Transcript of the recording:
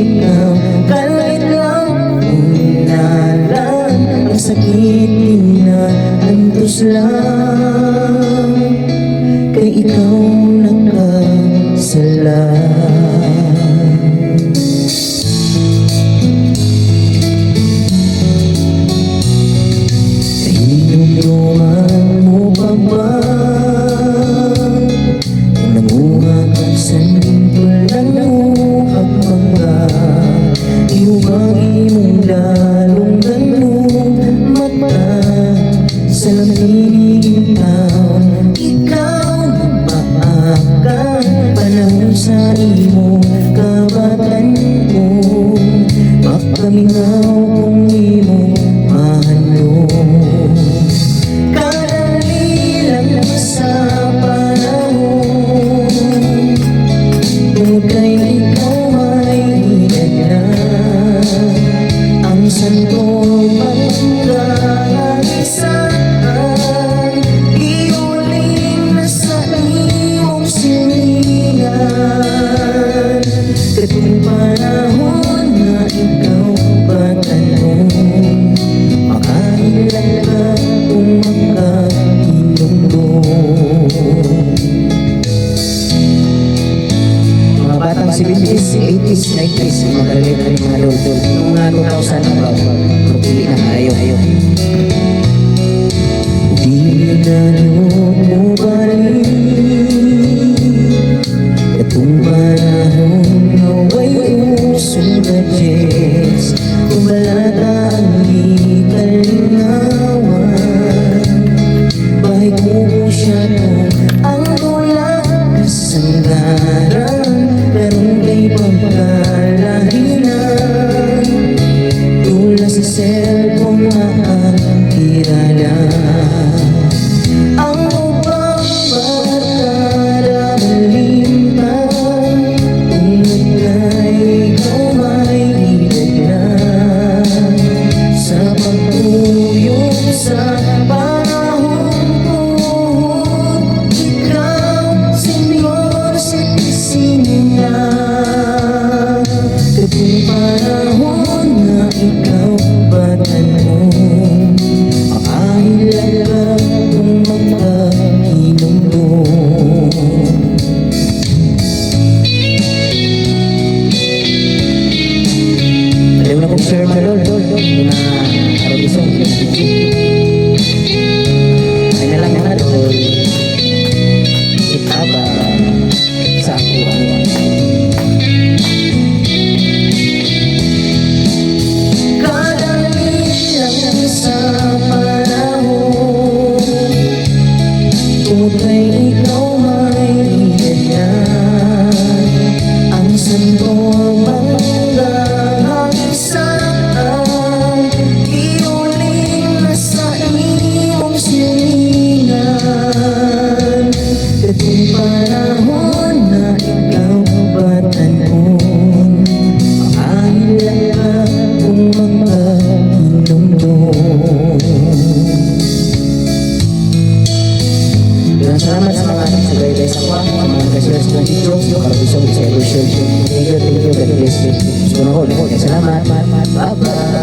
ikaw. Kahit lang una lang, ang sakit ginaantos lang, kay ikaw nagkasala. Kahinumduman mo pa ba kung nanguha kag santol, nanguha kag mangga? Imo bang imong dalunggan mata sa lamig taon? Ikaw nagpaakan panahon sa imong kabatan-on. Makamingaw kung imong mahandom. Kadali lang sa panahon, tungod kay ikaw may edad na. Ang santol mangga, giuling na sa imong silingan. Katong panahon nga ikaw batan-on, makahilan ka kung makahinumdom. Mga batang 70s, 80s, 90s, makarelate rin, mga lol. Nung mga 2000 ang ba, pero pili na kayo. Di na mo balik katong panahon nga way usong gadgets. Kung balata ang gikalingawan, bahay kubo siya to ang dula kasanggaran. Karon kay pagkalahinan, tula sa cellphone na ang tirada. Ang ubang barkada malimtan, tungod kay ikaw may edad na. Sa pagtuyok sa panahon ko, ikaw senior citizen na. Katong panahon nga ikaw batan-on, makahilan ka kung makahinumdom. Ayaw na kong share, mga lol. Yung mga aron isong. Ay na lang, mga lol. Itaba sa ako. Kadali lang sa panahon, tungod kay ikaw may edad na. Ang santol mangga hagisaan, iuling na sa imong silingan. Katong panahon na ikaw batan-on, makahilan ka kung makahinumdom. Daghang salamat sa mga nagsubaybay sa ako, sa mga nag-share sa akong video, para bisong sa share. Thank you, thank you, God bless you. So, salamat. Bye-bye.